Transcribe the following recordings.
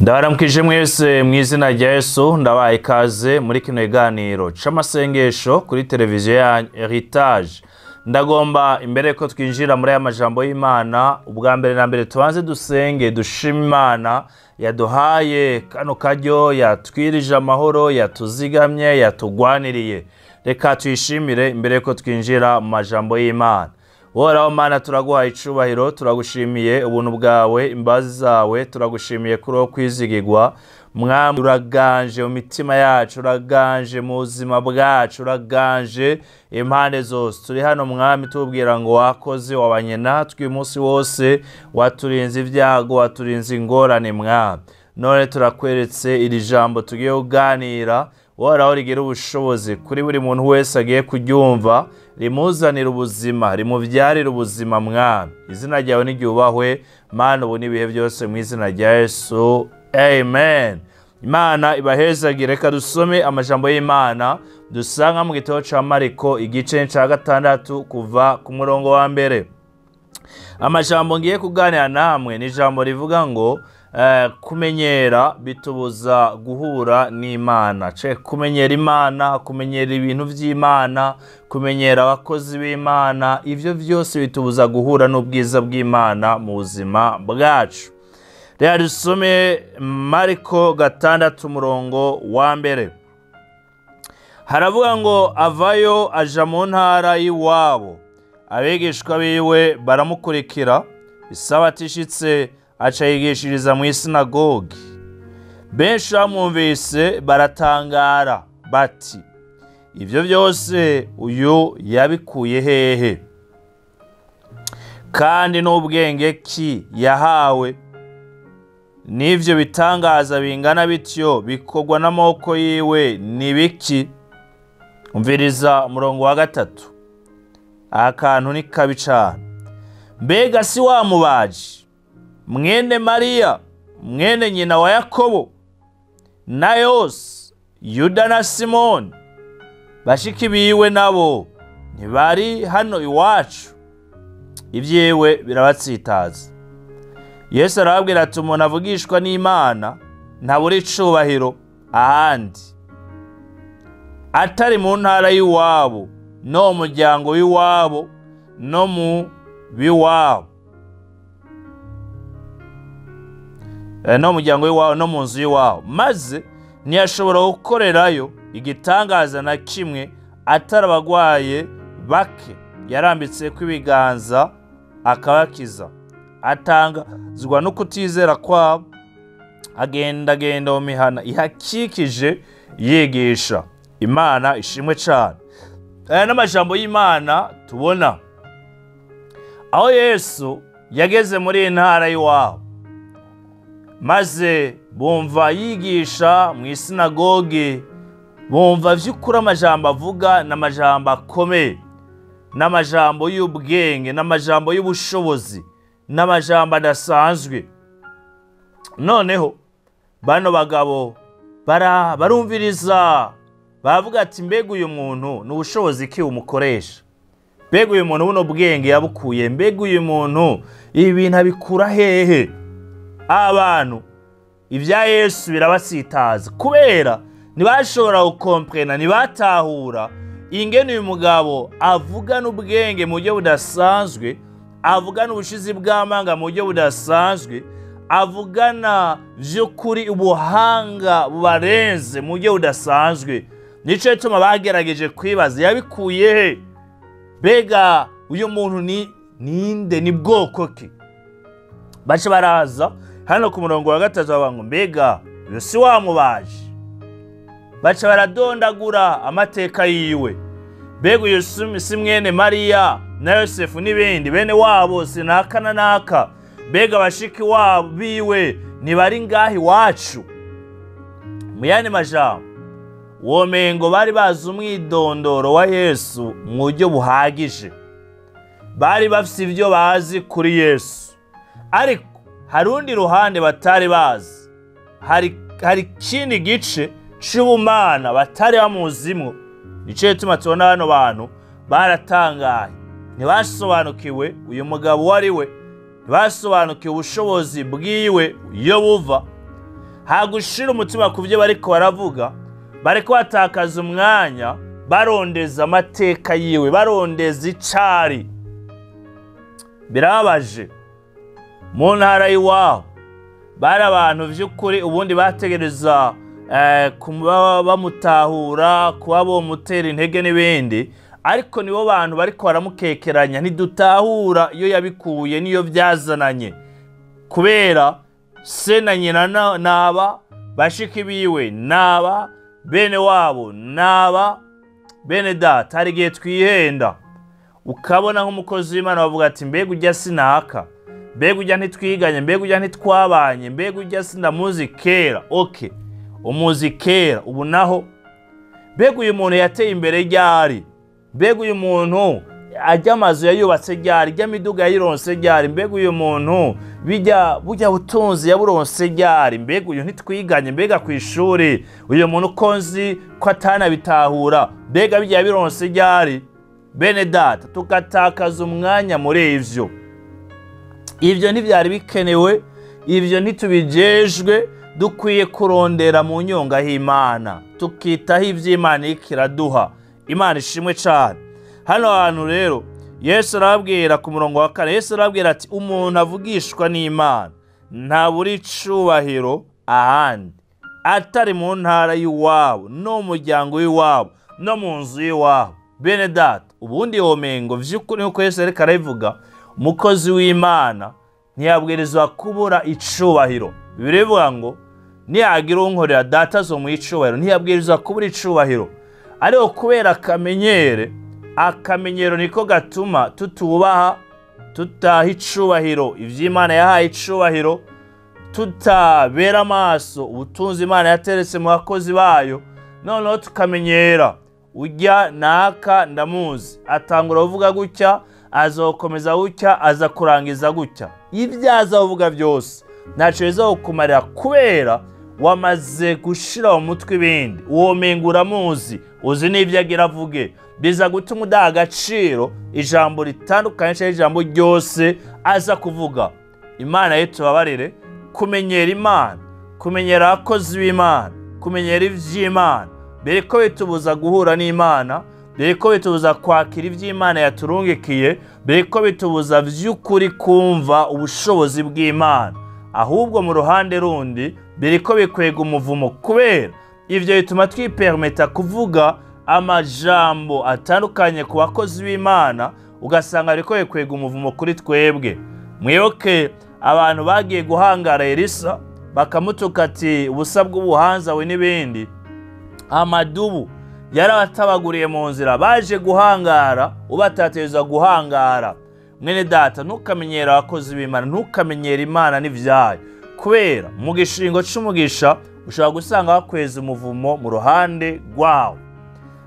Ndabaramukije mwese mu izina rya Yesu, ndabaye ikaze muri kino kiganiro c'amasengesho kuri televiziyo ya Heritage. Ndagomba imbere ko twinjira muri aya majambo y'Imana, ubwa mbere na mbere tubanze dusenge dushima Imana yaduhaye kano karyo, yatwirije amahoro, yatuzigamye, yatugwaniriye. Reka tuyishimire imbere ko twinjira mu majambo y'Imana. Uhoraho Mana, turaguhaye icubahiro, turagushimiye ubuntu bwawe, imbabazi zawe, turagushimiye kuri wo kwizigirwa. Mwami, uraganje mu mitima yacu, uraganje mu buzima bwacu, uraganje impande zose. Turi hano Mwami tubwira ngo wakoze, wabanye natwe umunsi wose, waturinze ibyago, waturinze ingorane Mwami. None turakweretse iri jambo tugiye kuganira, Uhoraho rigira ubushobozi kuri buri muntu wese agiye kuryumva, rimuzanira ubuzima, rimuvyarira ubuzima Mwami. Izina ryawe niryubahwe Mana ubu n'ibihe byose, mu izina rya Yesu, amen. Imana ibahezagire. Reka dusome amajambo y'Imana dusanga mu gitabo ca Mariko igice ca 6 kuva ku murongo wa mbere. Amajambo ngiye kuganira namwe ni ijambo rivuga ngo kumenyera bitubuza guhura n'Imana. Kumenyera Imana, kumenyera ibintu vy'Imana, kumenyera abakozi b'Imana, ivyo vyose bitubuza guhura n'ubwiza bw'Imana mu buzima bwacu. Reka dusome Mariko 6 umurongo wa mbere. Haravuga ngo avayo aja mu ntara y'iwabo, abigishwa biwe baramukurikira. Isabato ishitse aca yigishiriza mu isinagogi. Benshi bamwumvise baratangara bati, ivyo byose uyu yabikuye hehe? Kandi n'ubwenge ki yahawe? N'ivyo bitangaza bingana bityo bikorwa n'amaboko yiwe ni biki? Umviriza umurongo wa 3. Akantu ni kabi cane. Mbega si wa mubaji, mwene Mariya, mwene nyina wa Yakobo, na Yose, Yuda na Simoni, bashiki biwe nabo ntibari hano iwacu? Ibyiwe birabatsitaza. Yesu arababwira ati, umuntu avugishwa n'Imana ntabura icubahiro ahandi atari mu ntara y'iwabo, no mu muryango w'iwabo, no mu biwabo, no muryango w'iwabo, no mu nzu y'iwabo. Maze ntiyashobora gukorerayo igitangaza na kimwe atari abagwaye bake yarambitse ko ibiganza akabakiza. Atangazwa no kutizera kwabo, agendagenda mu mihana ihakikije yigisha. Imana ishimwe cane. Aya n'amajambo y'Imana tubona aho Yesu yageze muri intara y'iwabo, maze bumva yigisha mu isinagogi, bumva vy'ukuri amajambo avuga n'amajambo akomeye, n'amajambo y'ubwenge, n'amajambo y'ubushobozi, n'amajambo adasanzwe. Noneho bano bagabo barumviriza, bavuga ati, mbega uyu muntu ni ubushobozi ki umukoresha? Mbega uyu muntu buno bwenge yabukuye? Mbega uyu muntu ibi bintu abikura hehe? Abantu ibya Yesu birabasitaza, kubera ntibashobora gukomprena, ntibatahura ingene uyu mugabo avugana ubwenge mu buryo budasanzwe, avugana ubushizi bw'amanga mu buryo budasanzwe, avugana vy'ukuri ubuhanga bubarenze mu buryo budasanzwe. Nico gituma bagerageje kwibaza yabikuye he? Mbega uyu muntu ni ninde? Ni bwoko ki? Baca baraza hano ku murongo wa 3 bavuga ngo mbega uyu si wa mubaji? Baca baradondagura amateka yiwe. Mbega uyu si mwene Mariya na Yosefu n'ibindi, bene wabo sinaka na naka? Mbega bashiki wabo biwe ntibari ngaha iwacu? Mu yandi majambo, womengo bari bazi umwidondoro wa Yesu mu buryo buhagije, bari bafise ivyo bazi kuri Yesu, ariko hari urundi ruhande batari bazi, hari ikindi gice c'ubumana batari bamuzimwo. Nico gituma tubona bano bantu baratangaye, ntibasobanukiwe uyu mugabo uwo ari we, ntibasobanukiwe ubushobozi bwiwe iyo buva. Hagushira umutima ku byo bariko baravuga, bariko batakaza umwanya barondeza amateka yiwe, barondeza icari. Birababaje, mu ntara y'iwabo bari abantu vy'ukuri ubundi bategereza kuba bamutahura, kuba bomutera intege n'ibindi, ariko nibo bantu bariko baramukekeranya, ntidutahura iyo yabikuye n'iyo byazananye, kubera se na nyina naba, bashiki biwe naba, bene wabo naba, bene data. Hari igihe twihenda ukabona nk'umukozi w'Imana bavuga ati mbega ujya sinaka, mbega ujya ntitwiganye, mbega ujya ntitwabanye, mbega ujya sindamuzi kera. Okay, umuzi kera, ubu naho mbega uyu muntu yateye imbere ryari, mbega uyu muntu ajya amazu yayubatse ryari, ijya miduga yayironse ryari, mbega uyu muntu bijya bujya butunzi yaburonse ryari, mbega uyu ntitwiganye, mbega ku ishuri uyu muntu ko nzi ko atanabitahura, mbega bijya bironse ryari. Bene data, tugatakaza umwanya muri ivyo. Ivyo ntibyari bikenewe, ivyo ntitubijejwe. Dukwiye kurondera mu nyonga h'Imana, tukitaho ivy'Imana ikiraduha. Imana ishimwe cane. Hano hantu rero Yesu arababwira ku murongo wa 4, Yesu arababwira ati umuntu avugishwa n'Imana ntabura icubahiro ahandi atari mu ntara y'iwabo no mu muryango w'iwabo no mu nzu y'iwabo. Bene data, ubundi womengo vy'ukuri nkuko Yesu ariko arabivuga, umukozi w'Imana ntiyabwirizwa kubura icubahiro. Bibiliya ivuga ngo niyagira unkorera data azomuha icubahiro, ntiyabwirizwa kubura icubahiro. Ariko kubera akamenyere, akamenyero niko gatuma tutubaha, tutaha icubahiro ivy'Imana yahaye icubahiro, tutabera amaso ubutunzi Imana yateretse mu bakozi bayo. Noneho tukamenyera ujya naka ndamuzi, atangura kuvuga gutya, azokomeza gutya, aza kurangiza gutya. Ibyo azavuga byose ntacyo bizakumarira, kubera wamaze gushira mu mutwe ibindi. Uwo mengo uramuzi, uzi n'ibyo agira avuge, biza gutuma udaha agaciro ijambo ritandukanye cyangwa ijambo ryose aza kuvuga. Imana yetubabarire, kumenyera Imana, kumenyera abakozi b'Imana, kumenyera ivy'Imana, biriko bitubuza guhura n'Imana, biriko bitubuza kwakira ivy'Imana yaturungikiye, biriko bitubuza vy'ukuri kumva ubushobozi bw'Imana. Ahubwo mu ruhande rundi biriko bikwega umuvumo, kubera ivyo bituma twipermeta kuvuga amajambo atandukanye ku bakozi b'Imana, ugasanga biriko bikwega umuvumo kuri twebwe. Mwibuke abantu bagiye guhangara Elisa bakamutuka ati ubusa bw'ubuhanza we n'ibindi, amadubu yarabatabaguriye mu nzira, baje guhangara ubatateza guhangara. Mwene data, ntukamenyera abakozi b'Imana, ntukamenyera Imana n'ivyayo, kubera mu gishingo c'umugisha ushobora gusanga bakweza umuvumo mu ruhande rwawo.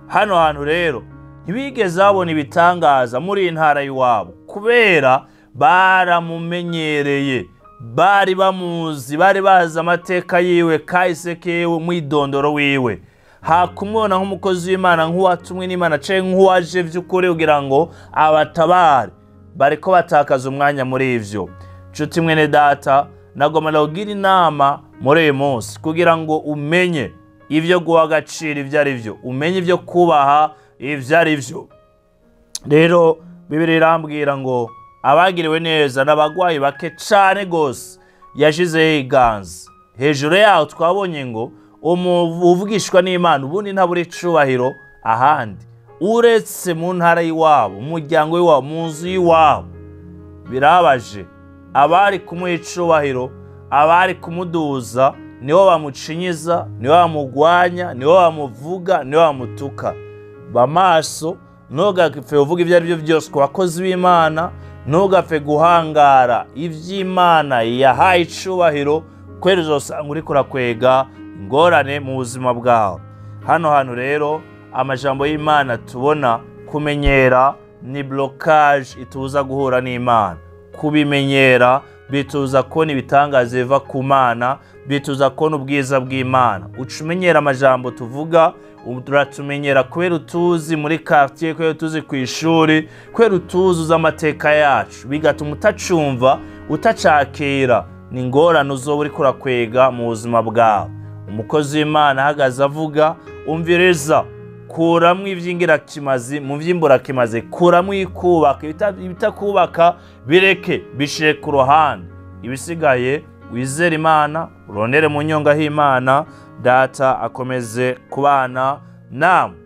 Hano hantu rero ntibigeze babona ibitangaza muri iyi ntara y'iwabo, kubera baramumenyereye, bari bamuzi, bari bazi amateka yiwe, kahise kiwe, umwidondoro wiwe. Hakumubona nk'umukozi w'Imana, nk'uwatumwe n'Imana canke nk'uwaje vy'ukuri kugira ngo abatabare, bariko batakaza umwanya muri ivyo. Nshuti mwene data, nagomba kugira inama muri uyu munsi kugira ngo umenye ivyo guha agaciro ivyo ari vyo, umenye ivyo kubaha ivyo ari vyo. Rero Bibiliya irambwira ngo abagiriwe neza n'abagwayi bake cane gose yashizeho iganza. Hejuru yaho twabonye ngo uvugishwa n'Imana ubundi ntabura icubahiro ahandi uretse mu ntara y'iwabo, mu muryango w'iwabo, mu nzu y'iwabo. Birabaje, abari kumuha icubahiro, abari kumuduza, nibo bamucinyiza, nibo bamugwanya, nibo bamuvuga, nibo bamutuka. Bamaso, ntugapfe uvuga ibyo ari byo byose ku bakozi b'Imana, ntugapfe guhangara ivy'Imana yahaye icubahiro, kubera uzosanga uriko urakwega ingorane mu buzima bwawe. Hano hantu rero amajambo y'Imana tubona kumenyera ni blocage ituza guhura n'Imana. Kubimenyera bituza kubona ibitangaza biva ku Mana, bituza kubona ubwiza bw'Imana. Uca umenyera amajambo tuvuga, uratumenyera kubera utuzi muri quartier, kubera utuzi ku ishuri, kubera utuzi amateka yacu, bigatuma utacumva, utacakira. Ni ingorane uzoba uriko urakwega mu buzima bwawe. Umukozi w'Imana ahagaze avuga, umviriza, kuramwo ivy'ingirakimazi mu vy'imburakimazi, kuramwo ikubaka, ibitakubaka bireke, bishire ku ruhande, ibisigaye wizere Imana, urondere mu nyonga h'Imana, Data akomeze kubana namwe.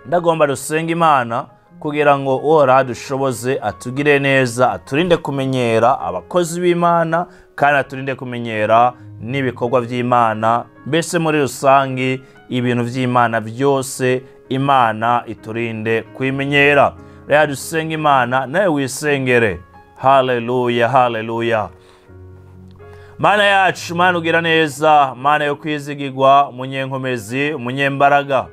Ndagomba dusenga Imana kugira ngo Uhoraho adushoboze, atugire neza, aturinde kumenyera abakozi b'Imana, kandi aturinde kumenyera n'ibikorwa by'Imana, mbese muri rusangi ibintu by'Imana byose Imana iturinde kubimenyera. Reka dusenge Imana, nawe wisengere. Haleluya, haleluya. Mana yacu, Mana ugira neza, Mana yo kwizigirwa, umunyenkomezi, umunyembaraga,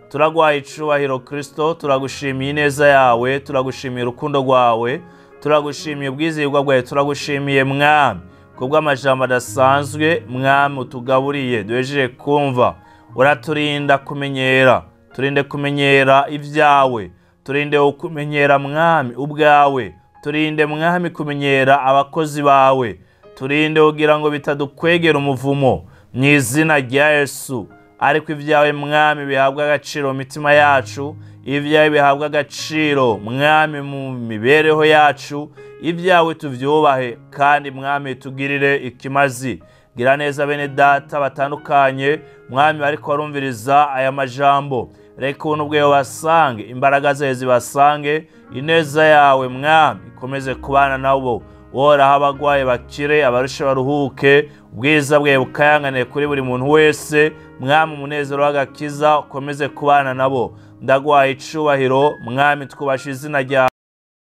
turaguhaye icubahiro Kristo, turagushimiye ineza yawe, turagushimiye urukundo rwawe, turagushimiye ubwizigirwa bwawe, turagushimiye Mwami kubw'amajambo adasanzwe Mwami utugaburiye duhejeje kumva. Uraturinda kumenyera, turinde kumenyera ibyawe, turinde kumenyera Mwami ubwawe, turinde Mwami kumenyera abakozi bawe, turinde kugira ngo bitadukwegera umuvumo mu izina rya Yesu. Ariko ibyawe Mwami bihabwa agaciro mu mitima yacu, ibyawe bihabwa agaciro Mwami mu mibereho yacu, ibyawe tuvyubahe kandi Mwami tugirire ikimazi. Gira neza bene data batandukanye Mwami bariko barumviriza aya majambo, reka ubuntu bwawe basange, imbaraga zawe zibasange, ineza yawe Mwami ikomeze kubana nabo. Uhoraho abagwaye bakire, abarushe baruhuke, ubwiza bwawe bukayangane kuri buri muntu wese. Mwami umunezero w'agakiza ukomeze kubana nabo. Ndaguhaye icubahiro Mwami, twubashe izina ryawe.